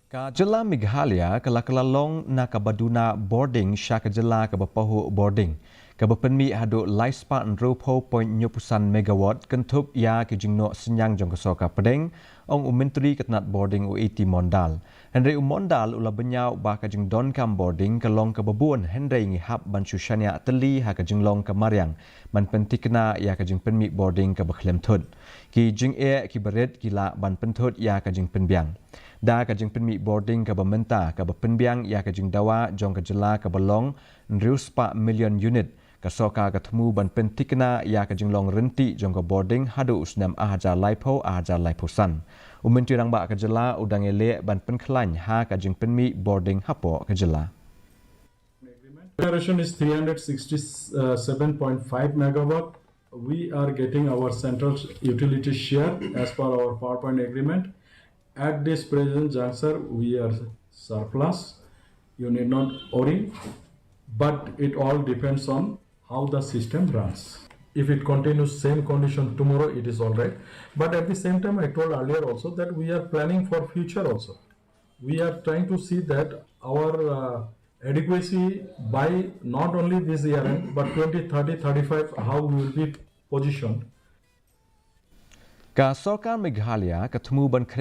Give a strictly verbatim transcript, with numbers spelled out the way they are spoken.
Ka jylla Meghalaya ka la kylla long na kaba duna bording sha ka jylla kaba pahuh bording, kaba pynmih haduh lai spah hynriewphew point hynñiewphew san megawatt, kynthup ïa ki jingnoh synñiang jong ka sorkar pdeng, ong u Myntri ka tnat bording u A T Mondal. Hynrei u Mondal u la bynñiaw ba ka jingdonkam bording ka long kaba bun, hynrei ngi hap ban shu shaniah tylli ha ka jinglong ka mariang ban pynthikna ïa ka jingpynmih bording kaba khlem thut. Ki jingeh kiba rit ki lah ban pynthut ïa ka jingpynbiang. Da ka jingpynmih bording kaba mynta, kaba pynbiang ïa ka jingdawa jong ka jylla kaba long hynriew spah million unit, ka sorkar ka thmu ban pynthikna ïa ka jinglong rynti jong ka bording haduh u snem ar hajar laiphew, ar hajar laiphew san. U Myntri Rangbah ka jylla u dang ïaleh ban pynkhlaiñ ha ka jingpynmih bording hapoh ka jylla. Generation is three hundred sixty-seven point five megawatt. We are getting our central utility share as per our PowerPoint agreement. At this present juncture, we are surplus. You need not worry. But it all depends on how the system runs. If it continues same condition tomorrow, it is all right. But at the same time, I told earlier also that we are planning for future also. We are trying to see that our uh, adequacy by not only this year end, but twenty thirty, thirty-five, how we will be positioned. Ka sorkar Meghalaya ka thmu ban khring